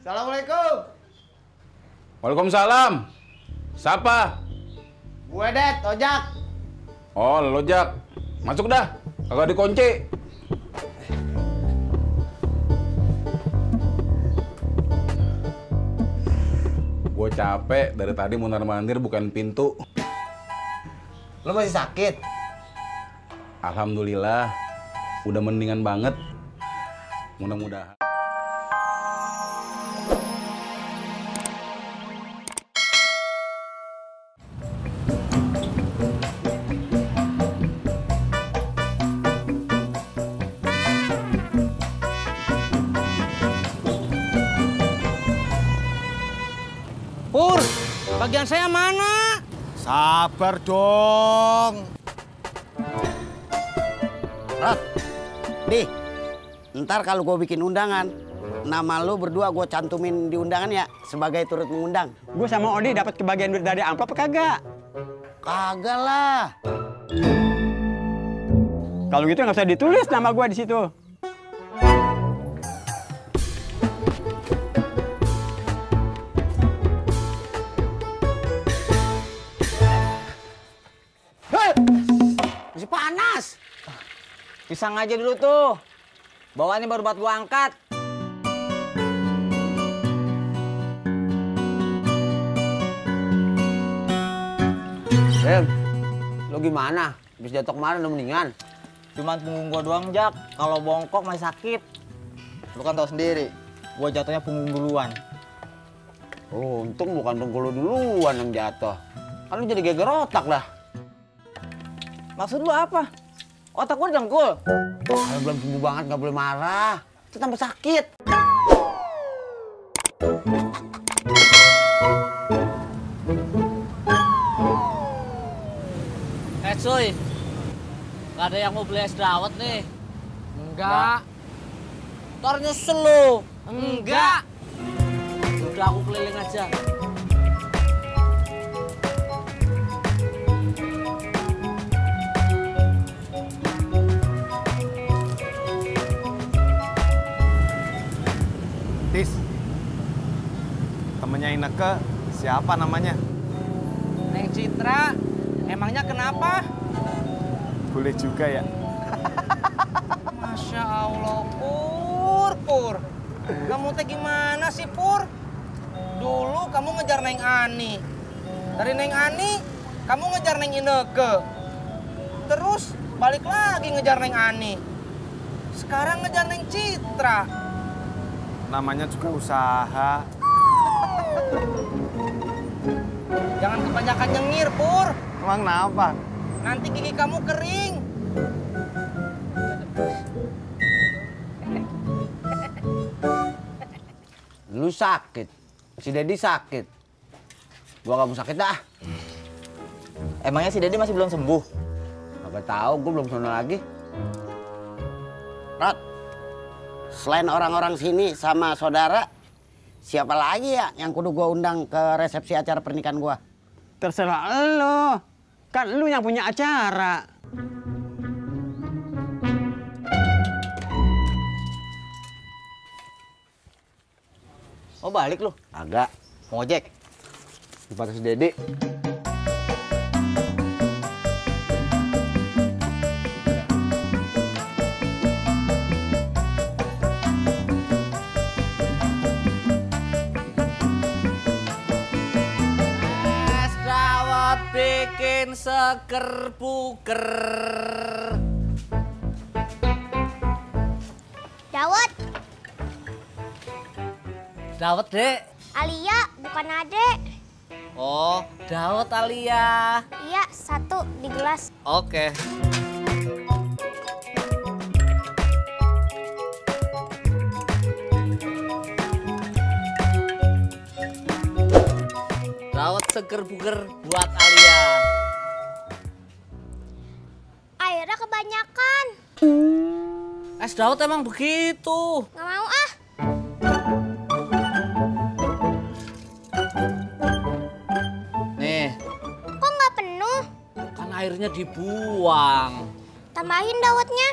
Assalamualaikum. Waalaikumsalam. Siapa? Gue Det, ojak. Oh, lo Jak. Masuk dah. Kagak dikunci. Gue capek dari tadi mondar-mandir bukan pintu. Lo masih sakit? Alhamdulillah. Udah mendingan banget. Mudah-mudahan. Pur, bagian saya mana? Sabar dong. Rod, nih, ntar kalau gue bikin undangan, nama lu berdua gue cantumin di undangan ya, sebagai turut mengundang. Gue sama Odi dapat kebagian duit dari amplop kagak? Kagak lah. Kalau gitu nggak usah ditulis nama gue di situ. Masih panas. Pisang aja dulu tuh. Bawaannya baru buat gua angkat. Lo gimana? Habis jatuh kemarin udah mendingan? Cuman punggung gua doang, Jak. Kalau bongkok masih sakit. Lu kan tahu sendiri, gua jatuhnya punggung duluan. Oh, untung bukan dengkul lu duluan yang jatuh. Kan lu jadi geger otak dah. Maksud lu apa? Otak gua dengkul. Kalau belum sembuh banget nggak boleh marah. Itu tambah sakit. Cuy, nggak ada yang mau beli es dawet nih? Enggak. Ntar nyesel lu. Enggak. Udah aku keliling aja. Tis, temennya Ineke siapa namanya? Neng Citra, emangnya kenapa? Boleh juga ya. Masya Allah, Pur. Kamu teh gimana sih, Pur? Dulu kamu ngejar Neng Ani. Dari Neng Ani, kamu ngejar Neng Ineke. Terus balik lagi ngejar Neng Ani. Sekarang ngejar Neng Citra. Namanya juga usaha. Jangan kebanyakan nyengir, Pur. Emang kenapa? Nanti gigi kamu kering. Lu sakit. Si Dedi sakit. Gua gak mau sakit dah. Emangnya si Dedi masih belum sembuh? Gak tahu, gua belum sono lagi. Rod, selain orang-orang sini sama saudara, siapa lagi ya yang kudu gua undang ke resepsi acara pernikahan gua? Terserah lo. Kan lu yang punya acara. Oh, balik lu. Agak. Mau ojek? Dipakai si Dedi. Es dawet bikin seger buger. Dawet, Dawet, Dek. Alia, bukan adek. Oh, dawet Alia. Iya, satu di gelas. Oke. Dawet seger buger buat Alia. Airnya kebanyakan. Es dawet emang begitu. Nggak mau ah. Nih, Kok nggak penuh? kan airnya dibuang. Tambahin dawetnya.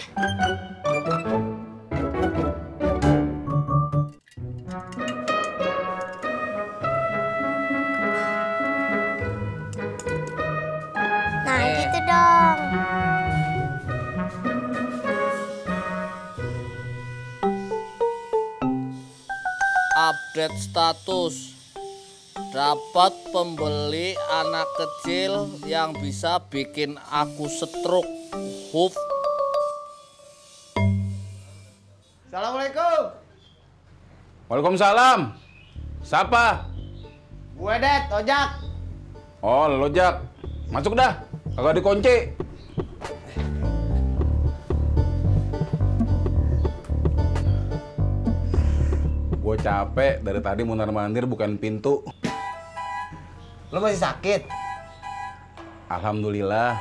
update status. Dapat pembeli anak kecil yang bisa bikin aku stroke. Huf. Assalamualaikum. Waalaikumsalam. Siapa? Gue Det, ojak. Oh, lo Jak. Masuk dah. Kagak dikunci. Gue capek dari tadi mondar-mandir bukan pintu. Lo masih sakit? Alhamdulillah,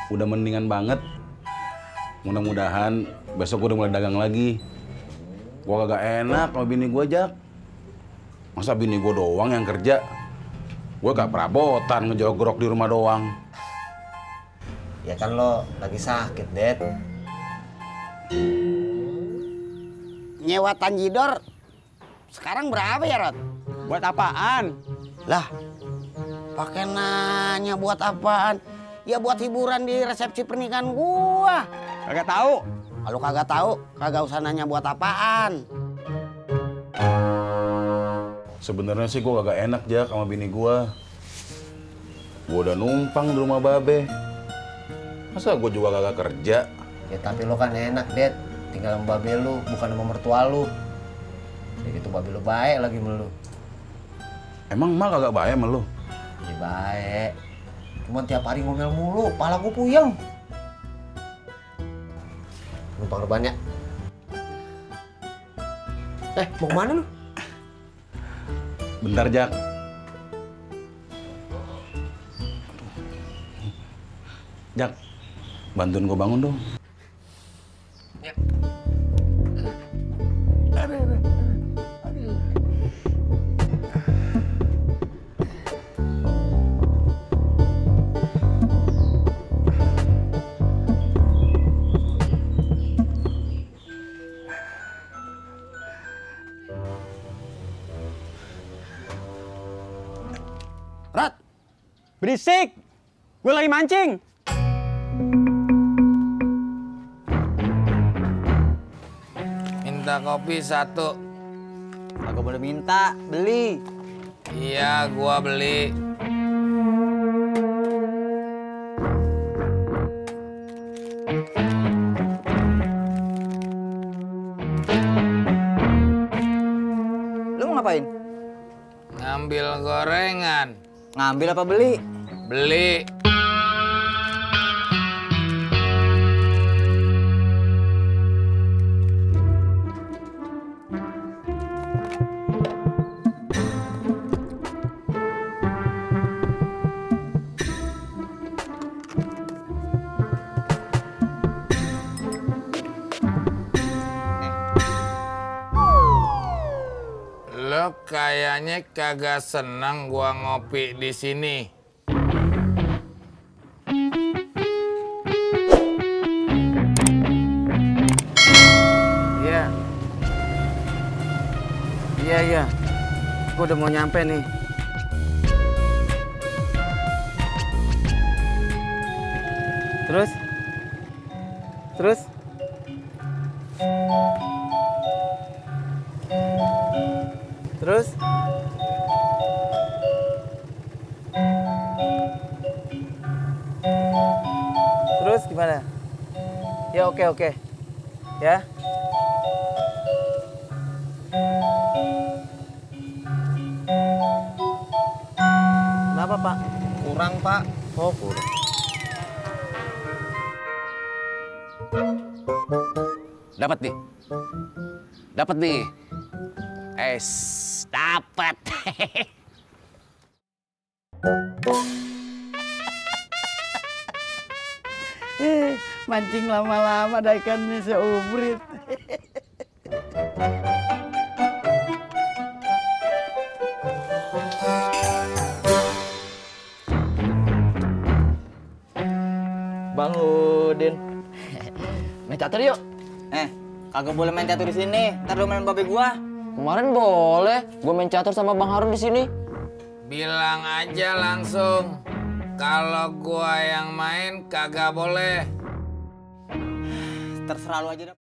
udah mendingan banget. Mudah-mudahan besok gue udah mulai dagang lagi. Gue kagak enak sama bini gue, Jak. Masa bini gue doang yang kerja? Gue gak perabotan ngejogrok di rumah doang. Ya kan lo lagi sakit, Det. Nyewa tanjidor sekarang berapa ya, Rod? Buat apaan? Lah, pakai nanya buat apaan? Ya buat hiburan di resepsi pernikahan gua. Kagak tahu. Kalau kagak tahu, kagak usah nanya buat apaan. Sebenarnya sih gue kagak enak, Jak, sama bini gue. Gue udah numpang di rumah Babe. Masa gue juga kagak kerja? Ya tapi lo kan enak, Det. Tinggal sama babe lu, bukan sama mertua lu. Ya gitu babe lu baik lagi sama lu. Emang emak kagak baik sama lu? Ya baik. Cuman tiap hari ngomel mulu, pala gua puyeng. Numpang reban ya. Mau kemana lu? Bentar, Jak. Jak, bantuin gue bangun dong. Rod, Berisik. Gue lagi mancing. Minta kopi 1. Kagak boleh minta, beli. Iya, gua beli. Lu mau ngapain? Ngambil gorengan. Ngambil apa beli? Beli. Lo kayaknya kagak senang gua ngopi di sini. Iya. Iya. Gue udah mau nyampe nih. Terus? Terus? Terus? Terus gimana? Ya oke. Ya. Kenapa, Pak? Kurang, Pak. Oh, kurang. Dapat nih. Dapat nih. Dapat. Mancing lama-lama ada ikannya seubrit. Bang Udin. Main catur yuk. Kagak boleh main catur di sini. Ntar lu main babe gua. Kemarin boleh. Gue main catur sama Bang Harun di sini. Bilang aja langsung. Kalau gua yang main kagak boleh. Terserah lu aja dah.